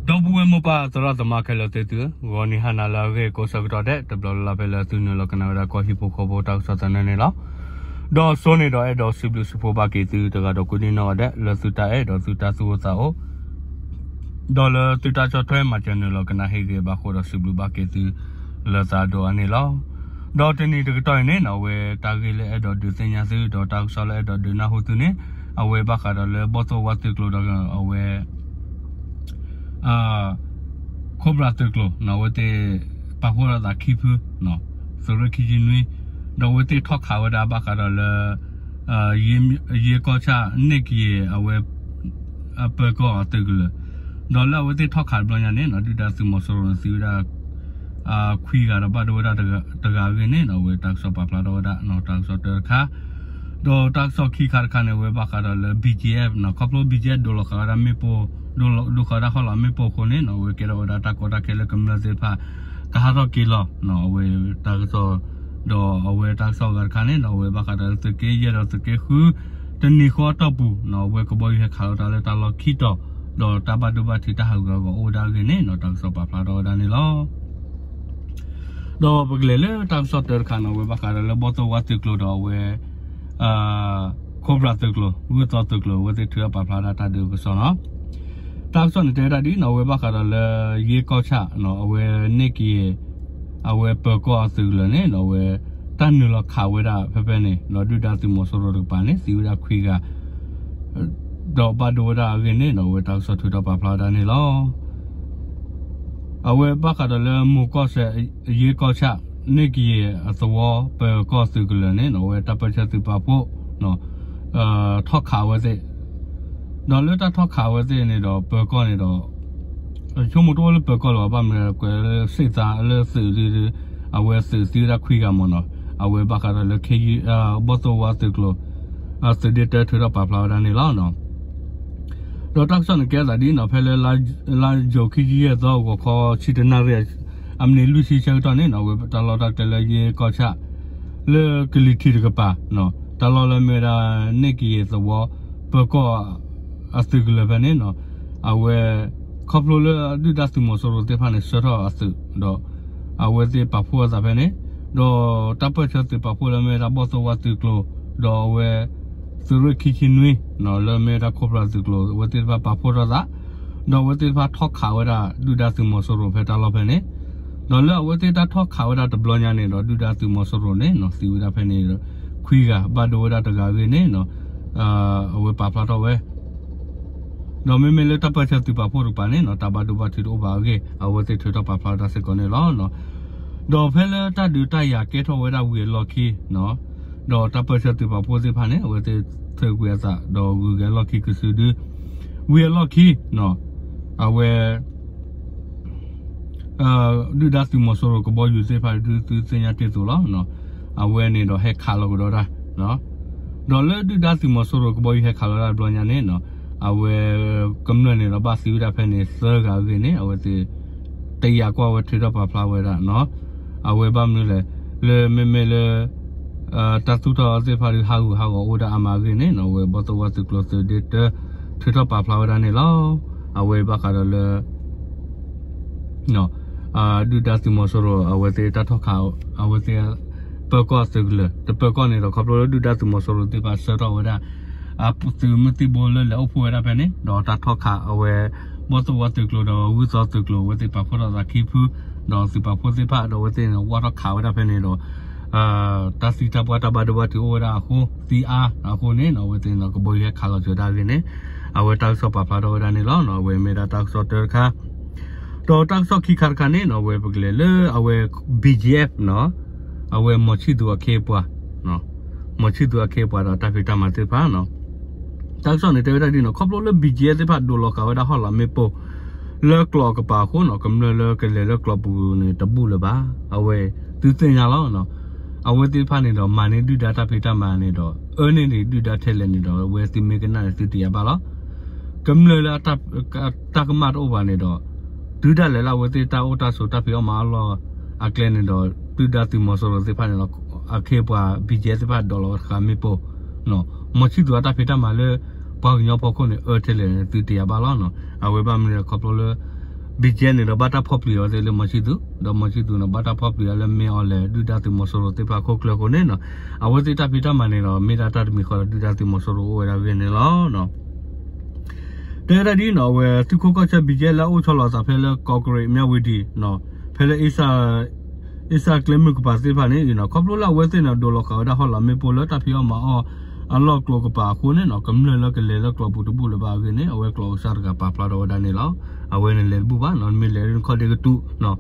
ဒီပုၢ်ဝဲၢ်မိၢ်ပၢ်သရၣ်သမါခဲလၢာ်သ့ၣ်သုဧၢ, ဂီၤနံၤဟါနၤလၢအဂ့ၤကိးဆၢကတီၢ်ဒဲး တဘျီလၢ်လၢ်ဖဲလၢသုနုာ်လီၤကနၣ်ဝဲဒၣ်ကီၢ်ဟံၣ်ဖိဃီဖိတၢ်ကစီၣ်သနၢၣ်န့ၣ်လီၤ. ဒီးစိန့ၣ်ဒီးအဲၣ်ဒိးစံးဘျုးစံးဖှိၣ်ဘၣ်က့ၤသုတဂၤဒီးကိးဒံၣ်နီၣ်ဂၤဒဲး လၢသုတၢ်အဲၣ်ဒီးသုတၢ်သူၣ်အိၣ်သးအိၣ် ဒီးလၢသုတၢ်ဆီၣ်ထွဲမၤစၢၤနုာ်လီၤကနၣ်ဟ့ၣ်ဂ့ၤဘၣ်ဃိဒီးစံးဘျုးဘၣ်က့ၤသု လၢသးအဒိၣ်အါန့ၣ်လီၤ. ဒီးတနံၤတကတီၢ်အံၤန့ၣ်နီၣ် အဝဲတၢ်ဂ့ၢ်လၢအဲၣ်ဒိးဒုးသ့ၣ်ညါသု ဒီးတၢ်ကစီၣ်လၢအဲၣ်ဒိးဒုးနၢ်ဟူသုန့ၣ် အဝဲဘၣ်ဃးဒီးလၢဘီၣ်သိၣ်ဝါသုးကျိၤဒီးအဝဲ ခိၣ်ဘြၣ်သုးကျိၤနီၣ် အဝဲသ့ၣ်ပာ်ဖှိၣ်ထီၣ်သးခံဖု သုးရ့ၣ်ခံဆံနွံ ဒီးအဝဲသ့ၣ်ထီၣ်ခးဝဲဒၣ်ဘၣ်ဃးဒီးလၢ ယ့ကီၢ်ဆၣ်န့ၢ်ကယဲၢ်အဝဲ အပၢၤကီၢ်အသုးကလၢၤ ဒီးလၢအဝဲသ့ၣ်ထီၣ်ခးတဘျီညါန့ၣ်နီၣ် ဒုၣ်ဒါသုးမီၤစိရိၤန့ၣ်သံဝဲဒၣ် ခွံဂၤဒီးဘၣ်ဒိဝဲဒၣ်တဂၤအဂ့ၢ်န့ၣ်နီၣ် အဝဲတၢ်ကစီၣ်ပာ်ဖျါထီၣ်ဝဲဒၣ် တၢ်ကစီၣ်တၢတခါ ဒီးတၢ်ကစီၣ်ခံခါတခါန့ၣ် အဝဲဘၣ်ဃးဒီးလၢ ဘံၣ်ကၠံၣ်အဲၣ်ဖ် ခီဖျိ ဘံၣ်ကၠံၣ်အဲၣ်ဖ် ဒိးလီၤဃာ်ဝဲဒၣ်မ့ၣ်ပိၢ် ဒိးဃာ်ဝဲဒၣ်ဟီၣ်လာ်မ့ၣ်ပိၢ်အဃိန့ၣ်နီၣ် အဝဲကဲထီၣ်ဝဲဒၣ်တၢ်ကီတၢ်ခဲလၢကမျၢၢ်သ့ၣ်တဖၣ် ကဟးထီၣ်က့ၤလီၤ အဝဲတၢ်ကစီၣ် ဒီးအဝဲတၢ်ကစီၣ်အဂၤတခါန့ၣ်နီၣ် အဝဲဘၣ်ဃးဒီးလၢသုးက့ယဲၢ်ဒီးသုးက့ဃု တနံၤဃီအတီၢ်ပူၤနီၣ် အဝဲကဘီယူၤဟဲခးလီၤတၢ်လၢတၢ်လီၢ်ခံတီၤ ဒီးတၢ်ဘၣ်ဒိဘၣ်ထံးတၢ်ဟးဂူာ်ဟးဂီၤအိၣ်ဝဲဒၣ်အဂ့ၢ်န့ၣ်နီၣ် တၢ်ကစီၣ်ပာ်ဖျါထီၣ်ဝဲဒၣ်န့ၣ်လီၤ. ဒီးပကလဲၤလၢတၢ်ကစီၣ်တၢတခါနီၣ် အဝဲဘၣ်ဃးဒီးလၢဘီၣ်သိၣ်ဝါသုးကျိၤဒီးအဝဲ ခိၣ်ဘြၣ်သုးကျိၤ ဂုၢ်သီသုးကျိၤ အဝဲသ့ၣ်ထုးထီၣ်ပာ်ဖျါဒၣ်တၢ်ဒုးကစီၣ်နီၣ် တၢ်ကစီၣ်န့ၣ်တဲဝဲဒၣ်ဒ်နီၣ် အဝဲဘၣ်ဃးဒီးလၢ ယ့ကီၢ်ဆၣ်နီၣ် အဝဲန့ၢ်ကယဲၢ် အဝဲပၢၤကီၢ်အသုးကလၢၤန့ၣ်နီၣ် အဝဲ တၢ်နုာ်လီၤခးဝဲဒၣ်ဖဲဖဲန့ၣ်နီၣ် ဒုၣ်ဒါသုးမီၤစိရိၤတကပၤန့ၣ် သံဝဲဒၣ်ခွံဂၤ ဒီးဘၣ်ဒိဝဲဒၣ်အဂ့ၢ်န့ၣ်နီၣ် အဝဲတၢ်ကစီၣ်ထုးထီၣ်ပာ်ဖျါဝဲဒၣ်န့ၣ်လီၤ. အဝဲဘၣ်ဃးဒီးလၢမိၢ်ကီၢ်စဲၣ် ယ့ကီၢ်ဆၣ် န့ၢ်ကယဲၢ်အသဝီပၢၤကီၢ်သုးကလၢၤန့ၣ်နီၣ် အဝဲတၢ်ပၢၢ်ဆၢသုးပာ်ဖှိၣ် ထီၣ်ခးအဝဲသ့ၣ် ဒီးလၢတၢ်ထီၣ်ခးအဝဲသ့ၣ်န့ၣ်ဒီး ပၢၤကီၢ်န့ၣ်ဒီး ဆိကမိၣ်တအိၣ်လၢပၢၤကီၢ်လၢၤဘၣ် ဘၣ်မနုၤကွဲးလၢစ့ၣ်သးလၢသုးဒု အဝဲသုးသံဝဲဒၣ်ခွံဂၤမ့ၢ်နီၣ် အဝဲဘၣ်ဃးဒီးလၢ ဘီၣ်သိၣ်ဝါသုးကျိၤ သုးဒ့တၢထုးထီၣ်ပာ်ဖျါဝဲဒၣ်န့ၣ်လီၤ. ဒီးတၢ်ကစီၣ်န့ၣ်ကဲသးဒ်နီၣ် ဖဲလၢ လါယူၤခံဆံယဲၢ်သီ ဂီၤခီဆံတနၣ်ရံၣ် အမံးနံးလွံၢ်ဆံဆၢကတီၢ်န့ၣ်နီၣ် အဝဲတၢ်လီၢ်တၢ်ကျဲလၢယ့ကီၢ်ဆၣ် လၢကလံၤထံးတကပၤ တၢ်လီၢ်လၢမ့ၢ်ဝဲဒၣ်န့ၢ်ကယဲၢ်သဝီ ပၢၤကီၢ်အသုးကလၢၤဖဲန့ၣ်နီၣ် အဝဲ ခီဖျိလၢဒုၣ်ဒါသုးမီၤစိရိၤသ့ၣ်တဖၣ်န့ၣ် ဆှၢထီၣ်အသုး ဒီးအဝဲသ့ၣ်ပာ်ဖှိၣ်အသးဖဲန့ၣ် ဒီးတၢ်ပၢၢ်ဆၢသုးပာ်ဖှိၣ်လၢမ့ၢ်ဝဲဒၣ်ဘီၣ်သိၣ်ဝါသုးကျိၤ ဒီးအဝဲ သုးရ့ၣ်ခံဆံနွံ လၢမ့ၢ်ဝဲဒၣ်ခိၣ်ဖျါသုးကျိၤ အဝဲသ့ၣ်တဖၣ်ပာ်ဖှိၣ်ထီၣ်သး ဒီးအဝဲသ့ၣ်တဖၣ်ထီၣ်ခးဝဲဒၣ်ဒုၣ်ဒါသုးမီၤစိရိၤဖဲတၢ်လီၢ်ဖဲန့ၣ် ဒီးလၢအဝဲသ့ၣ်တၢ်ထီၣ်ခးဝဲဒၣ်တဘျီညါန့ၣ်ဒီး ဒုၣ်ဒါသုးမီၤစိရိၤန့ၣ်နီၣ် သံဝဲဒၣ်ဖဲန့ၣ် ခွံဂၤ ဘၣ်ဒိဝဲဒၣ်တဂၤအဂ့ၢ်န့ၣ်နီၣ် အဝဲပာ်ဖျါထီၣ်ဝဲ ဒီးမ့မ့ၢ်လၢတၢ်ပၢၢ်ဆၢသုးပာ်ဖှိၣ်တကပၤန့ၣ်နီၣ် တၢ်ဘၣ်ဒိဘၣ်ထံးတအိၣ်ဘၣ်အဂ့ၢ် အဝဲသ့ၣ်ထုးထီၣ်ပာ်ဖျါဝဲဒၣ်စ့ၢ်ကီးန့ၣ်လီၤ. ဒီးဖဲလၢတၢ်ဒုးတၢ်ယၤကဲထီၣ်ဝဲဒၣ်ဝံၤအလီၢ်ခံ ဒီးတၢ်ပၢၢ်ဆၢသုးပာ်ဖှိၣ်သ့ၣ်တဖၣ်န့ၣ် အဝဲသ့ၣ်ထုးကွံာ်အသး ဒီးဂုၤက့ၤအလီၢ်ခံကစုဒု ဝံၤအလီၢ်ခံ အဝဲ ဒုၣ်ဒါသုးမီၤစိရိၤကဘီယူၤသ့ၣ်တဖၣ်ဒုးသုသ့ၣ်ညါတ့ၢ်အသိးလီၤ. အဝဲန့ၣ်ဒီးဟဲခးလီၤကဒီးဒၣ် ဒီးလၢဒုၣ်ဒါသုးမီၤစိရိၤကဘီယူၤဟဲခးလီၤဒၣ်တဘျီညါန့ၣ်နီၣ် အဝဲ ကမျၢၢ်န့ၣ်ဒီးဘၣ်သံဝဲဒၣ်ဖဲန့ၣ်သၢဂၤအဂ့ၢ်န့ၣ် အဝဲသ့ၣ် တယာ်ကွၢ်ဝဲထုးထီၣ်ပာ်ဖျါဝဲဒၣ်နီၣ် အဝဲဘၣ်မနုၤလဲၣ် လၢမ့မ့ၢ်လၢ တၢ်သူၣ်ထီၣ်သ့ၣ်တဖၣ်ဒုးဟးဂူာ်ဟးဂီၤအိၣ်ဝဲဒၣ်အါမးအဂ့ၢ်န့ၣ်နီၣ် အဝဲဘီၣ်သိၣ်ဝါသုးကျိၤသုးဒ့တၢ ထုးထီၣ်ပာ်ဖျါဝဲဒၣ်န့ၣ်လီၤ. အဝဲဘၣ်ဃးဒီးလၢ ဒုၣ်ဒါသုးမီၤစိရိၤ အဝဲသ့ၣ်တၢ်ထီၣ်ခး အဝဲသ့ၣ် ပၢၤကီၢ်အသုးကလၢၤ တပၢၤကီၢ်န့ၣ်ဒီး ခီဖျိလၢဒုၣ်ဒါသုးမီၤစိရိၤသ့ၣ်တဖၣ်ဆှၢထီၣ်ဝဲဒၣ် သုးမုၢ်သံၣ်ဘိလၢလဲၤအိၣ်ဖှိၣ်ဝဲဒၣ်ဖဲန့ၣ် ဒီးတၢ်ထီၣ်ခးအဝဲ ဘီၣ်သိၣ်ဝါသုးကျိၤဒီးဂုၢ်သီသုးကျိၤ အဝဲသ့ၣ်ပာ်ဖှိၣ်ထီၣ်သးခံဖု ဒီးသုးပာ်ဖှိၣ်သ့ၣ်တဖၣ် ဒီးအဝဲသ့ၣ်န့ၣ် ဝၢ်ထီၣ်ခးဝဲဒၣ်ဖဲန့ၣ်ဒီး တၢ်သံတၢ်ပှၢ်တၢ်ဘၣ်ဒိဘၣ်ထံးအိၣ်ဝဲဒၣ်အဃိ သံအါအဃိန့ၣ် အဝဲသ့ၣ်န့ၣ် ကဘီယူၤဟဲခးလီၤစၢၤဒၣ်အဂ့ၢ်န့ၣ် အဝဲတၢ်ကစီၣ်ပာ်ဖျါထီၣ်ဝဲဒၣ်န့ၣ်လီၤ. အဝဲမ့ၢ်ဒၣ်တၢ်ကစီၣ်တၢတခါ ဒီးတၢ်ကစီၣ်ခံခါတခါန့ၣ်နီၣ် အဝဲပကလဲၤလၢအဝဲ ဘံၣ်ကၠံၣ်အဲၣ်ဖ် အဝဲမီၤဆံၣ်သူၤအခ့အပှၤ မီၤဆံၣ်သူၤအခ့အပှၤဒီးတၢ်ဖံးတၢ်မၤသ့ၣ်တဖၣ် တၢ်ကစီၣ်န့ၣ်တဲဝဲဒၣ်ဒ်နီၣ် ခီဖျိလၢ ဘံၣ်ကၠံၣ်အဲၣ်ဖ် သ့ၣ်တဖၣ်ဒိးလီၤဃာ်ဝဲဒၣ်ဟီၣ်လာ်မ့ၣ်ပိၢ် လၢကျိးအကပၤအဃိနီၣ် ကမျၢၢ်လၢကလဲၤလၢကျိးပူၤန့ၣ်တဘူၣ်လၢၤဘၣ်. အဝဲသုသ့ၣ်ညါလီၤ. အဝဲသ့ၣ်တဖၣ်န့ၣ်ဒီးမၤန့ၢ်ဒုၣ်ဒါတၢ်ဖံးတၢ်မၤန့ၣ်ဒီး အၢန့ၢ်ဒံးဒုၣ်ဒါထဲလဲၣ်န့ၣ်ဒီး အဝဲသုမ့ၢ်ကနၣ်န့ၣ်သုတယာ်ဘၣ်လီၤ. ကမျၢၢ်လၢ တၢ်ကမၣ်တအိၣ်ဘၣ်န့ၣ်ဒီး တုၤဒၣ်လဲာ်လၢအဝဲသ့ၣ်တၢ်အိၣ်တၢ်ဆိးတၢ်ဖံးအီၣ်မၤအီၣ်လီၢ်အကျဲန့ၣ်ဒီး ဒုၣ်ဒါသုးမီၤစိရိၤသ့ၣ်တဖၣ်န့ၣ်ဒီး အခ့အပှၤ ဘံၣ်ကၠံၣ်အဲၣ်သ့ၣ်တဖၣ်ဒိးလီၤဃာ်မ့ၣ်ပိၢ် မီၤဆံၣ်သူၤအတၢ်ဖံးတၢ်မၤလၢ ပှၤကညီဖီခိၣ်န့ၣ် အၢထဲလဲၣ်န့ၣ် သုတယာ်ဘၣ်လီၤ. အဝဲဘၣ်မနုၤလဲၣ်ခီဖျိလၢ ဘံၣ်ကဲန့ၣ်ဒီးဘၣ်တၢ်ဖီၣ်ပျံၤအဝဲသ့ၣ်လၢမီၤဆံသူး, ဒီးမီၤဆံသူးန့ၣ် ဘၣ်တၢ်ဖီၣ်ပျံၤအီၤလၢမ့ၢ်အီၤလဲၣ် ဒုၣ်ဒါသုးမီၤစိရိၤသ့ၣ်တဖၣ်အခိၣ်ကျၢၢ်အဃိန့ၣ်နီၤ, အဝဲသ့ၣ်တၢ်ဖံးတၢ်မၤန့ၣ်ဒီး မ့ၢ်ဒၣ်တၢ်တမံၤဃီဒီးဒုၣ်ဒါသုးမီၤစိရိၤအိၣ်ဝဲဒၣ်အဂ့ၢ်န့ၣ်လီၤ. တဲဝဲဒၣ်ဒ်နီၤ အဝဲသုးခိၣ်ကီၢ်ဆၢ ဘံၣ်ကဲလၢအအိၣ်ဆီလီၤအသးဖဲလၢကီးကရ့း မၠၣ်ဝတံၤနီၤ, ဖဲလၢ အ့စၢ်ကျဲမုၢ်ကပၤသ့ၣ်တဖၣ်န့ၣ်နီၤ, ခီဖျိလၢအဝဲသ့ၣ်န့ၣ် ဒိးလီၤဃာ်ဝဲဒၣ်ဟီၣ်လာ်မ့ၣ်ပိၢ်လၢတၢ်ဖံးအီၣ်မၤအီၣ်အလီၢ်ကျိၤကပၤအဃိန့ၣ်နီၤ, ကမျၢၢ်လၢကလဲၤလၢကျိာ်ပူၤတဘူၣ်လၢၤဘၣ်အဂ့ၢ်န့ၣ် အဝဲကျိာ်အကစၢ်တဂၤပာ်ဖျါထီၣ်ဝဲဒၣ်န့ၣ်လီၤ. အဝဲန့ၣ်လဲၤတဘူၣ်ဘၣ်နီၤ, မ့ၢ်လဲၤခီၣ်ဒ့ကတူၢ်နီၤ,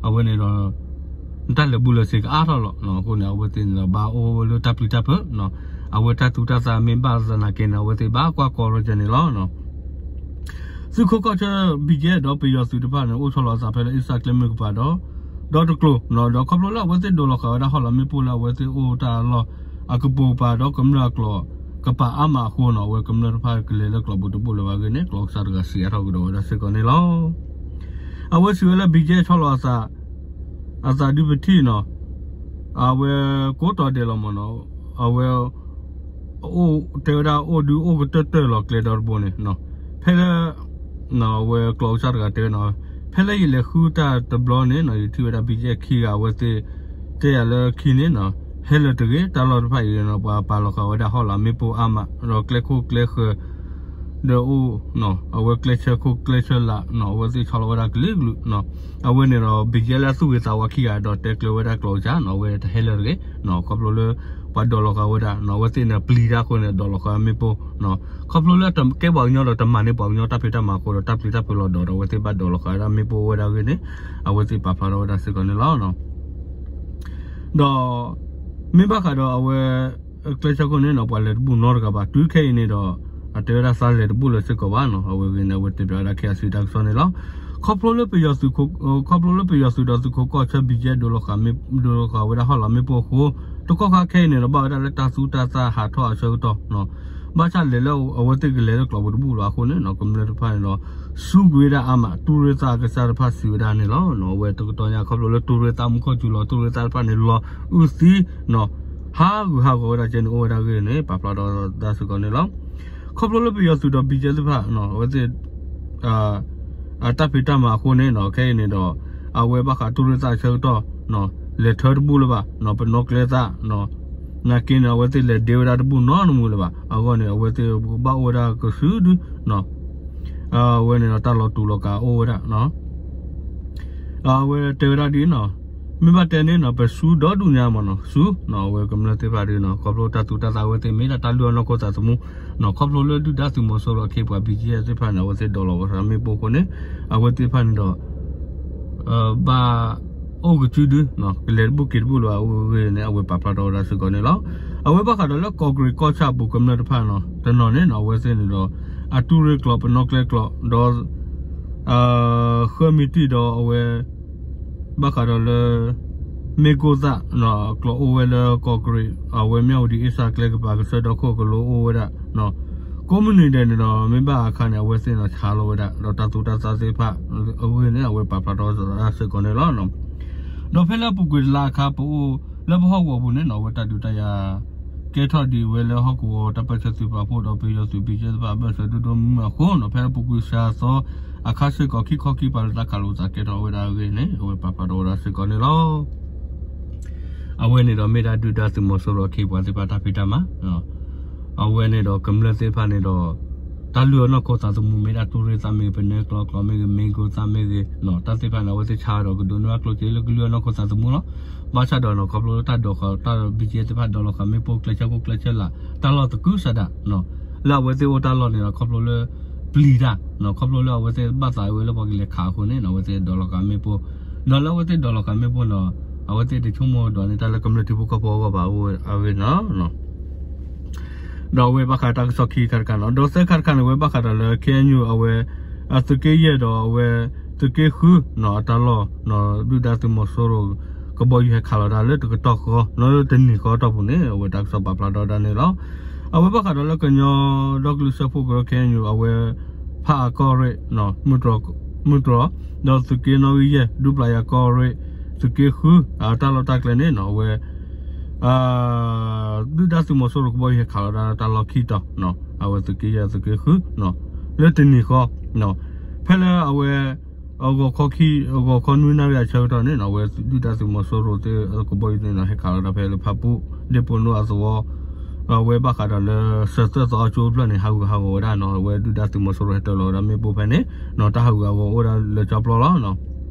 အဝဲန့ၣ်ဒီး တၢ်လဲၤဘူးလၢစ့ကအါထီၣ်လီၤ. အဃိန့ၣ် အဝဲသ့ၣ်န့ၣ်ဒီးဘၣ်အိၣ်လၢတၢ်ပျံၤတၢ်ဖုးနီၤ, အဝဲတၢ်သူတၢ်သၣ်မ့ၢ်ဘၣ်သနာ်က့န့ၣ် အဝဲသ့ၣ်ဘၣ်ကွၢ်ကီရိကၢန့ၣ်လီၤ. သုးခိၣ်ကီၢ်ဆၢ ဘံၣ်ကဲ ဒီးပယီၤသုးတဖၣ်န့ၣ် အိၣ်ဆီလီၤအသးဖဲလၢအ့စၢ်ကျဲမုၢ်ကပၤဒီး ဒီတကျိၤနီၤ, ဒီးခီဖျိလၢအဝဲသ့ၣ်ဒိးလီၤဃာ်ဝဲဒၣ်ဟီၣ်လာ်မ့ၣ်ပိၢ်လၢအဝဲသ့ၣ်အိၣ်တၢ်အလီၢ်အကပိာ်ကပၤဒီးကမျၢၢ်အကျိာ်ကပၤအါမးအဃိနီၤ, အဝဲကမျၢၢ်တဖၣ်ကလဲၤလၢကျိာ်ပူၤတဘူၣ်လၢၤဘၣ်အဂ့ၢ်န့ၣ် ကျိာ်အကစၢ်တဂၤစံးအါထီၣ်ကဒီးဝဲဒၣ်စ့ၢ်ကီးန့ၣ်လီၤ. အဝဲစံးဝဲလၢ ဘံၣ်ကဲ ဆီလီၤအသး အသးဒုပထံၣ်နီၤ, အဝဲကိးတီၤဒဲးလီၤမ့ၢ်နီၤ, အဝဲ အိၣ်တဲဝဲဒၣ်အိၣ်ဒုးအိၣ်ကတၢၢ်တၢၢ်လီၤကျဲဒီတဘိန့ၣ်, ဖဲလၢ အဝဲကျိာ်အကစၢ်တဂၤတဲဝဲနီၤ, ဖဲလၢယလဲၤဃုတၢ်တဘျီန့ၣ်နီၤ, ယထံၣ်ဝဲဒၣ် ဘံၣ်ကဲ ခံဂၤအဝဲသ့ၣ် တဲယၤလၢခံန့ၣ်နီၤ, ဟဲလၢာ်တဂ့ၤ, တၢ်လီၢ်တဖၣ်အံၤနီၤ ပှၤပာ်လီၤဃာ်ဝဲဒၣ်ဟီၣ်လာ်မ့ၣ်ပိၢ်အါမး ဒီးကျဲခိၣ်ကျဲဃၢၤ ဒီးအိၣ် အဝဲကျဲဆၢခိၣ်ကျဲဆၢလာ်နီၤ, အဝဲသ့ၣ်ဆီလီၤဝဲဒၣ်ကလုာ်ကလုာ်နီၤ, အဝဲန့ၣ်ဒီး ဘံၣ်ကဲ လၢအသူၣ်ဂ့ၤသးဝါခံဂၤဒီးတဲကျၢၤဝဲဒၣ်ကျိာ်အကစၢ်နီၤ, အဝဲတဟဲလၢာ်တဂ့ၤနီၤ, ခီဖျိလၢ ပှၤဒိးလီၤဃာ်ဝဲဒၣ်နီၤ, အဝဲသ့ၣ်န့ၣ်ပျံၤတၢ်အဃိန့ၣ် ဒိးလီၤဃာ်မ့ၣ်ပိၢ်နီၤ, ခီဖျိလၢတကဲပှၤကညီဒီးတမၤန့ၢ်ပှၤကညီတၢ်ဖံးတၢ်မၤအဃိဒီး တၢ်ပျံၤတၢ်ဖုးလီၤဒီး အဝဲသ့ၣ်ဘၣ်ဒိးလီၤဃာ်ဝဲဒၣ်မ့ၣ်ပိၢ်အိၣ်ဝဲဒၣ်အဂ့ၢ်န့ၣ် အဝဲသ့ၣ်ပာ်ဖျါထီၣ်ဝဲဒၣ်စ့ၢ်ကီးန့ၣ်လီၤ. ဒီး မ့ၢ်ဘၣ်ဃးဒီးအဝဲ ကျဲဆၢခိၣ်န့ၣ်နီၤ ပှၤလဲၤတဘူၣ်နီတဂၤဘၣ်, တုၤခဲအံၤန့ၣ်ဒီး အတဲဝဲဒၣ်သးလဲၤတဘူၣ်လၢၤစ့ၢ်ကီးဘၣ်နီၤ, အဝဲအဂ့ၢ်န့ၣ် အဝဲတဲဖျါဝဲဒၣ် ခ့ၣ်အဲၣ်စံၣ် တၢ်ကစီၣ်န့ၣ်လီၤ. ခီဖျိလၢပယီၤသုး ခီဖျိလၢပယီၤသုးဒီးသုးခိးကီၢ်ဆၢ ဘံၣ်ကဲ ဒိးလီၤဃာ်မ့ၣ် ဒိးလီၤဃာ်ဝဲဒၣ်ဟီၣ်လာ်မ့ၣ်ပိၢ်အဃိ တကီၢ်ခါခဲအံၤန့ၣ်ဒီး ဘၣ်ဝဲဒၣ်လၢတၢ်သူတၢ်သၣ်ဟးထီၣ်အဆၢကတီၢ်နီၤ, ဘၣ်ဆၣ်လဲၤလၢအဝဲသ့ၣ်ကလဲၤလၢကျိာ်ပူၤတဘူၣ်လီၤအဃိန့ၣ်နီၤ, ကမျၢၢ်တဖၣ်န့ၣ်ဒီး စူးကွံာ်ဝဲဒၣ်အါမး တူၢ်ရ့ၣ်သၣ်အကစၢ်တဖၣ်စံးဝဲဒၣ်န့ၣ်လီၤ. အဝဲတကတီၢ်ညါခီဖျိလၢတူၢ်ရ့ၣ်သၣ်မူခိၣ်စူၤလီၤ တူၢ်ရ့ၣ်သၣ်တဖၣ်န့ၣ် လီၤအုၣ်သံနီၤ, ဟးဂူာ်ဟးဂီၤဝဲဒၣ်ကဲန့ၣ် အိၣ်ဝဲဒၣ်အဂ့ၢ်န့ၣ် ပာ်ဖျါထီၣ်ဝဲဒၣ်စ့ၢ်ကီးန့ၣ်လီၤ. ခီဖျိလၢပယီၤသုးဒီး ဘံၣ်ကဲ သ့ၣ်တဖၣ် အဝဲသ့ၣ် အတၢ်ဖံးတၢ်မၤအဃိန့ၣ်နီၤ, ခဲအံၤန့ၣ်ဒီး အဝဲဘၣ်ဃးတူၢ်ရ့ၣ်သၣ်အဆၢကတီၢ် လဲၤထၢတဘူၣ်လၢၤဘၣ်, ပနီၣ်ကျဲသၣ် နာ်က့န့ၣ် အဝဲသ့ၣ်လဲၤဒ့ဝဲဒၣ်တဘူၣ်နီတမူလၢၤဘၣ်. အဂီၢ်န့ၣ် အဝဲသ့ၣ်ကဘၣ်အိၣ်ဝဲဒၣ်ကစုဒု အဝဲန့ၣ်ဒီးတၢ်လီၤတူာ်လီၤကာ်အိၣ်ဝဲဒၣ် အဝဲတဲဝဲဒၣ်ဒ်နီၤ, မ့ၢ်ဘၣ်တဲန့ၣ်နီၤ ပစူဒိၣ်ဒိၣ်ညါမးနီၤ, စူ အဝဲကမျၢၢ်သ့ၣ်တဖၣ်ဒ်နီၤ ခီဖျိတၢ်သူတၢ်သၣ်အဝဲသ့ၣ်မ့ၢ်ဒၣ်တၢ်လုၢ်အီၣ်နီၢ်ခိသးသမူ, ခီဖျိလၢဒုၣ်ဒါသုးမီၤစိရိၤအခ့အပှၤ ဘံၣ်ကဲ သ့ၣ်တဖၣ်န့ၣ် အဝဲသ့ၣ်ဒိးလီၤဃာ်မ့ၣ်ပိၢ်အဃိန့ၣ် အဝဲသ့ၣ်တဖၣ်န့ၣ်ဒီး ဘၣ်အိၣ်ကစုဒု ကလဲၤတဘူၣ်က့ၤတဘူၣ်လၢၤဘၣ်အဂ့ၢ်န့ၣ် အဝဲပာ်ဖျါထီၣ်ဝဲဒၣ်စ့ၢ်ကီးန့ၣ်လီၤ. အဝဲဘၣ်ဃးဒီးလၢကီးကရ့းကီၢ်ဆၣ်အပူၤကမျၢၢ်တဖၣ်နီၤ တနီၤန့ၣ်နီၤ အဝဲသ့ၣ်န့ၣ်ဒီး အတူၢ်ရ့ၣ်ကျိာ် ပနီၣ်ကျဲကျိာ် ဒီး ဃၢမံၤတံၢ်ဒီးအဝဲ ဘၣ်ဃးဒီးလၢ မ့ၢ်ကိၢ်သၣ် ကျိာ်အိၣ်ဝဲလၢကီးကရ့း အဝဲမၠၣ်ဝတံၤအ့စၢ်ကျဲကပၤ ကစၢၢ်ဒီခိၣ်ကလိအိၣ်ဝဲဒၣ် ကိးမုၢ်နံၤဒဲးန့ၣ်ဒီး မ့ၢ်ဘၣ်အခါန့ၣ် အဝဲသ့ၣ်န့ၣ်ဆါလီၤဝဲဒၣ် ဒီးတၢ်သူတၢ်သၣ်သ့ၣ်တဖၣ် အဂ့ၢ်န့ၣ် အဝဲပာ်ဖျါထီၣ်စ့ၢ်ကီးန့ၣ်လီၤ. ဒီးဖဲလၢအပူၤကွံာ်တလါအခါ ပအိၣ်လၢပဟီၣ်ကဝီၤပူၤန့ၣ်နီၤ အဝဲတၢ်ဒုးတၢ်ယၤ ကဲထီၣ်ဒံးဝဲလၢဟီၣ်ကဝီၤ တၢ်ပၢၢ်ဆၢသုးပာ်ဖှိၣ်ဒီးပယီၤသုး ဘံၣ်ကဲ သ့ၣ်တဖၣ် အဘၢၣ်စၢၤဒိၣ်ဒိၣ်မုၢ်မုၢ်အဃိနီၤ ဖဲလၢပူၤကွံာ်စှၤသီအခါစ့ၢ်ကီး ခံခီခံပၤလၢတၢ်ခးလိာ်သးကဲထီၣ်ဝဲဒၣ်အဂ့ၢ်န့ၣ် အဝဲပာ်ဖျါထီၣ်ဝဲဒၣ်စ့ၢ်ကီးန့ၣ်လီၤ. အဝဲန့ၣ်ဒီးမ့ၢ်ဒၣ်ဒုၣ်ဒါသုးမီၤစိရိၤအခ့အပှၤသ့ၣ်တဖၣ်တၢ်ဖံးတၢ်မၤ အဝဲန့ၣ်ဒီးကမျၢၢ်သ့ၣ်တဖၣ်န့ၣ်ဒီး တၢ်လုၢ်အီၣ်နီၢ်ခိသးသမူမ့ၢ်ဒၣ်တူၢ်ရ့ၣ်သၣ်မ့ၢ်ဂ့ၤ ပနီၣ်ကျဲကျိာ်မ့ၢ်ဂ့ၤ မ့ၢ်ကိၢ်သၣ်မ့ၢ်ဂ့ၤ တၢ်သ့ၣ်တဖၣ်န့ၣ် အဝဲသ့ၣ်ဆါဒီးကဒိးန့ၢ်ဘၣ်ကျိၣ်စ့လၢကလုၢ်အီၣ်နီၢ်ခိသးသမူလီၤ. ဘၣ်ဆၣ်ဒီးနီၤ ခီဖျိလၢတၢ်ဒိးဃာ်တၢ် ဘံၣ်ကဲ သ့ၣ်တဖၣ်ဒိးလီၤဃာ်မ့ၣ်ပိၢ်ကျဲဆၢခိၣ်ကျဲဆၢလာ် တၢ်လီၢ်သကုၤဆးဒး လၢအဝဲသ့ၣ်အိၣ်တၢ်လီၢ်န့ၣ်ဒီး ခီဖျိလၢ ပျံၤတၢ် ခီဖျိလၢအဝဲသ့ၣ်ဘၣ်သးဝဲလၢပှၤကလဲၤခးအဃိန့ၣ် အဝဲသ့ၣ်ဒိးလီၤဃာ်မ့ၣ်ပိၢ် ဒီးလၢအဝဲသ့ၣ်ဒိးလီၤဃာ်မ့ၣ်ပိၢ်န့ၣ် အဝဲသ့ၣ်တဆိကမိၣ်ဒိးန့ၢ်တၢ်လၢကမျၢၢ်ထံဖိကီၢ်ဖိအဂီၢ်ဘၣ်အဂ့ၢ်နီၤ ဒီးအဝဲဘၣ်ဃးတၢ်ကစီၣ်ခံခါတခါန့ၣ် ဒီးသၢခါတခါန့ၣ် အဝဲဘၣ်ဃးဒီးလၢ ခ့ၣ်အဲၣ်ယူၣ် အဝဲ အသုးက့ယဲၢ်ဒီးအဝဲ သုးက့ဃု အတၢ်လီၢ် ဒုၣ်ဒါသုးမီၤစိရိၤ ကဘီယူၤဟဲခးလီၤတၢ်လၢတကတီၢ်ဃီ လၢတနံၤဃီအတီၢ်ပူၤန့ၣ် အဝဲတၢ်ကစီၣ်ပာ်ဖျါထီၣ်ဝဲဒၣ်န့ၣ်လီၤ. အဝဲဘၣ်ဃးဒီးလၢကညီဒီကလုာ်စၢဖှိၣ်ကရၢ ခ့ၣ်အဲၣ်ယူၣ် အဝဲ ဖးအးကီၢ်ရ့ၣ် မုၢ်တြီၤ ဒီးသုးက့နီၣ်ဂံၢ်ယဲၢ် ဒူပျၢ်ယၤကီၢ်ရ့ၣ် သုးက့ဃု အတၢ်လီၢ်တၢ်ကျဲန့ၣ်နီၤ အဝဲ ဒုၣ်ဒါသုးမီၤစိရိၤကဘီယူၤဟဲခးလီၤတၢ်လီၢ်ခံတီၤ အဝဲသုးက့ယဲၢ်သုးက့ဃု လၢတနံၤဃီ ဖဲလၢအဝဲ အဂီၤခီခံ, အဂီၤခီနွံနၣ်ရံၣ်အဆၢကတီၢ်န့ၣ်နီၤ အဝဲဒုၣ်ဒါသုးမီၤစိရိၤသ့ၣ်အကဘီယူၤန့ၣ်နီၤ ဟဲခးလီၤတၢ်ဖဲလၢဖၣ်ပူၣ် ဒ့ၣ်ပိၢ်နိအသဝီ အဝဲဘၣ်ဃးဒီးလၢစၢၤသၢသီအကၠိဖျၢၣ်န့ၣ် ဟးဂူာ်ဟးဂီၤဝဲဒၣ်နီၤ အဝဲဒုၣ်ဒါသုးမီၤစိရိၤဟဲတၢၤလီၤဝဲဒၣ်မ့ၣ်ပိၢ်ဖဲန့ၣ်နီၤ တၢ်ဟးဂူာ်ဟးဂီၤအိၣ်ဝဲဒၣ်လၢကၠီပျီလီၤနီၤ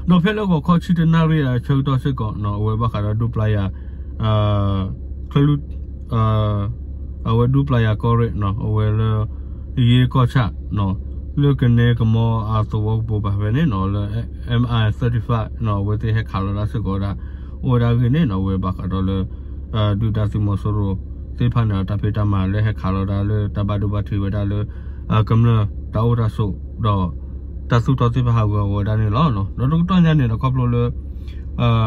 ဒီးဖဲလၢဂီၤခီဆံတနၣ်ရံၣ်အဆၢကတီၢ်စ့ၢ်ကီးနီၤ အဝဲဘၣ်ဃးဒီးဒူပျၤယၤ ချၢၣ်လွံၢ် အဝဲဒူပျၤယၤကီၢ်ရ့ၣ်နီၤ အဝဲလၢ ယ့ကီၢ်ဆၣ်နီၤ လၢကနဲကမီအသဝီကပိာ်ပၤဖဲန့ၣ်နီၤ လၢ M I thirty-five နီၤ အဝဲသ့ၣ်ဟဲခးလီၤတၢ်စ့ၢ်ကီးဝဲဒၣ် အိၣ်ဝဲဒၣ်အဂ့ၢ်န့ၣ်နီၤ အဝဲဘၣ်ဃးဒီးလၢ ဒုၣ်ဒါသုးမီၤစိရိၤသ့ၣ်တဖၣ်န့ၣ် တၢ်ဖံးတၢ်မၤလၢဟဲခးလီၤဒၣ်လၢတၢ်ဘၣ်ဒိဘၣ်ထံးဝဲဒၣ်လၢ ကမျၢၢ်တၢ်အိၣ်တၢ်ဆိးဒီး တၢ်သူၣ်ထီၣ်သ့ၣ်တဖၣ်ဟးဂူာ်ဟးဂီၤဝဲဒၣ်န့ၣ်လီၤ. ဒီးတကတီၢ်ညါန့ၣ်ဒီးခီဖျိလၢ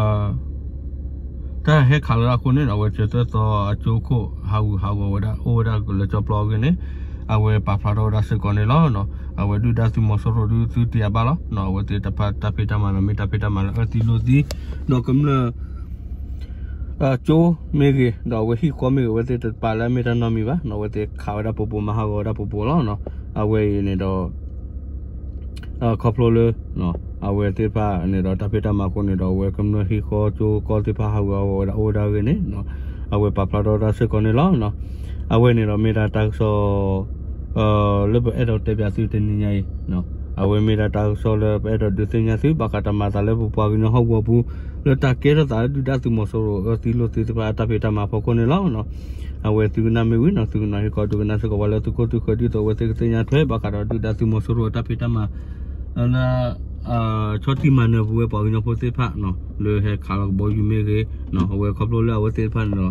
တၢ်ဟဲခးလီၤဒၣ်အဃိန့ၣ် အဝဲစၢၤသၢသီအကၠိခိၣ်ဟးဂူာ်ဟးဂီၤဝဲဒၣ်အိၣ်ဝဲဒၣ်လၢကၠီပျီအဂ့ၢ်န့ၣ် အဝဲပာ်ဖျါထီၣ်ဝဲဒၣ်စ့ၢ်ကီးန့ၣ်လီၤ. အဝဲဒုၣ်ဒါသုးမီၤစိရိၤဒုးသုတ့ၢ်အဘၣ်လီၤ. အဝဲသ့ၣ်တၢ်ဖံးတၢ်မၤန့ၣ် မ့ၢ်တၢ်ဖံးတၢ်မၤလၢအၢသံလိာ်သံ ဒီးကမျၢၢ် ကၠိမ့ၢ်ဂ့ၤ ဒီးအဝဲဟံၣ်ဃီမ့ၢ်ဂ့ၤ အဝဲသ့ၣ်တပာ်လၢအမ့ၢ်တၢ်နီတမံၤဘၣ်နီၤ အဝဲသ့ၣ်ခးဝဲဒၣ်ပိာ်ပိာ်မၤဟးဂီၤဝဲဒၣ်ပိာ်ပိာ်လီၤ. အဝဲအံၤန့ၣ်ဒီး ခီဖျိလၢ အဝဲသ့ၣ်တဖၣ်န့ၣ်ဒီးတၢ်ဖံးတၢ်မၤအဃိန့ၣ်ဒီး အဝဲကမျၢၢ်ဟံၣ်ဃီကၠိကီၢ်သ့ၣ်တဖၣ်ဟးဂူာ်ဟးဂီၤဝဲဒၣ်အိၣ်ဝဲဒၣ်အဂ့ၢ်န့ၣ် အဝဲပာ်ဖျါထီၣ်ဝဲဒၣ်စ့ၢ်ကီးန့ၣ်လီၤ. အဝဲန့ၣ်ဒီးမ့ၢ်ဒၣ်တၢ်ကစီၣ် လၢပအဲၣ်ဒိးတဲပၠးသုတနံၤညါအံၤ အဝဲမ့ၢ်ဒၣ်တၢ်ကစီၣ်လၢပအဲၣ်ဒိးဒုးသ့ၣ်ညါသု ဘၣ်ဃးတၢ်မၤအသးလၢပပှၤကညီဟီၣ်ကဝီၤပူၤ လၢတၢ်ကဲထီၣ်သးလၢဒုၣ်ဒါသုးမီၤစိရိၤအၢသံလိာ်သံသ့ၣ်တဖၣ်အတၢ်ဖံးတၢ်မၤအဖီခိၣ်န့ၣ်လီၤ. အဝဲသုကနၣ်မ့ၢ်ဝံၤနီၤ သုကနီၤဟ့ၣ်ခီဒုးကနၣ်စ့ၢ်ကီးပှၤလၢသုခိၣ်သုဃၢၤ ဒ်သိးအဝဲသ့ၣ်ကသ့ၣ်ညါထွဲ ဘၣ်ဃးဒီးဒုၣ်ဒါသုးမီၤစိရိၤအတၢ်ဖံးတၢ်မၤ လၢ ဆီထံမၤနၢၤပဝဲပှၤကညီဖိသ့ၣ်တဖၣ်နီၤ လၢဟဲခးလီၤကဘီယူၤမ့ၢ်ဂ့ၤ အဝဲခီဖျိလၢအဝဲသ့ၣ်တဖၣ်န့ၣ်ဒီး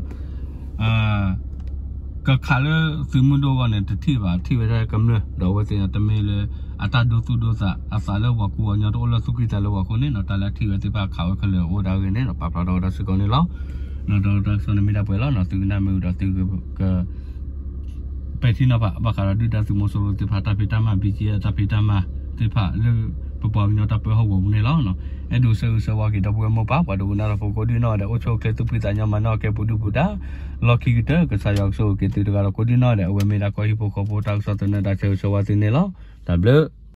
ကခးလၢသုးမုၢ်ဒိၣ်အဂီၢ်န့ၣ် တထံၣ်ဘၣ် ထံၣ်ဝဲဒၣ်ကမျၢၢ် ဒီးအဝဲသ့ၣ်န့ၣ် တမ့ၢ်လၢ အတၢ်ဒိသူၣ်ဒိသး အသးလၢပှၤကူပှၤကညီတအိၣ်လၢသူၣ်ကံၢ်သးလဲပှၤအဃိန့ၣ်နီၤ တၢ်လၢထံၣ်ဝဲသ့ၣ်တဖၣ်ခးဝဲခဲလၢာ်အိၣ်ဝဲဒၣ်အဂ့ၢ်န့ၣ်ဒီး ပာ်ဖျါထီၣ်ဝဲဒၣ်စ့ၢ်ကီးန့ၣ်လီၤ. ဒီးတၢ်ကစီၣ်န့ၣ်မ့ၢ်ဒၣ်ပှဲၤလီၤနီၤ သုကနၣ်မ့ၢ်ဝံၤဒီးသုက ပဲာ်ထံနီၤဖး ဘၣ်ဃးဒီးဒုၣ်ဒါသုးမီၤစိရိၤသ့ၣ်တဖၣ်တၢ်ဖံးတၢ်မၤ ဘံက့အတၢ်ဖံးတၢ်မၤသ့ၣ်တဖၣ်လၢ ပပှၤကညီတၢ်ပၢဟီၣ်ကဝီၤပူၤန့ၣ်လီၤ. အဲၣ်ဒိးဆၢဂ့ၤဆၢဝါက့ၤဒီပုၢ်ဝဲၢ်မိၢ်ပၢ် ပှၤဒိကနၣ်တၢ်ဖိကိးဒံနီၢ်ဒဲး အိၣ်ဆူၣ်အိၣ်ချ့သူၣ်ဖှံသးညီ မၤနၢၤအီၤကဲပူၤဒုၣ်ပူၤဒါ လီၢ်ခံကတၢၢ် ကစၢ်ယွၤကဆိၣ်ဂ့ၤက့ၤသုတဂၤဒီးကိးဒံနီၢ်ဒဲး အဝဲမ့ၢ်ဒၣ်ကီၢ်ဟံၣ်ဖိဃီဖိတၢ်ကစီၣ်သနၢၣ် တၢ်ဆၢဂ့ၤဆၢဝါသုန့ၣ်လီၤ. တၢ်ဘျုး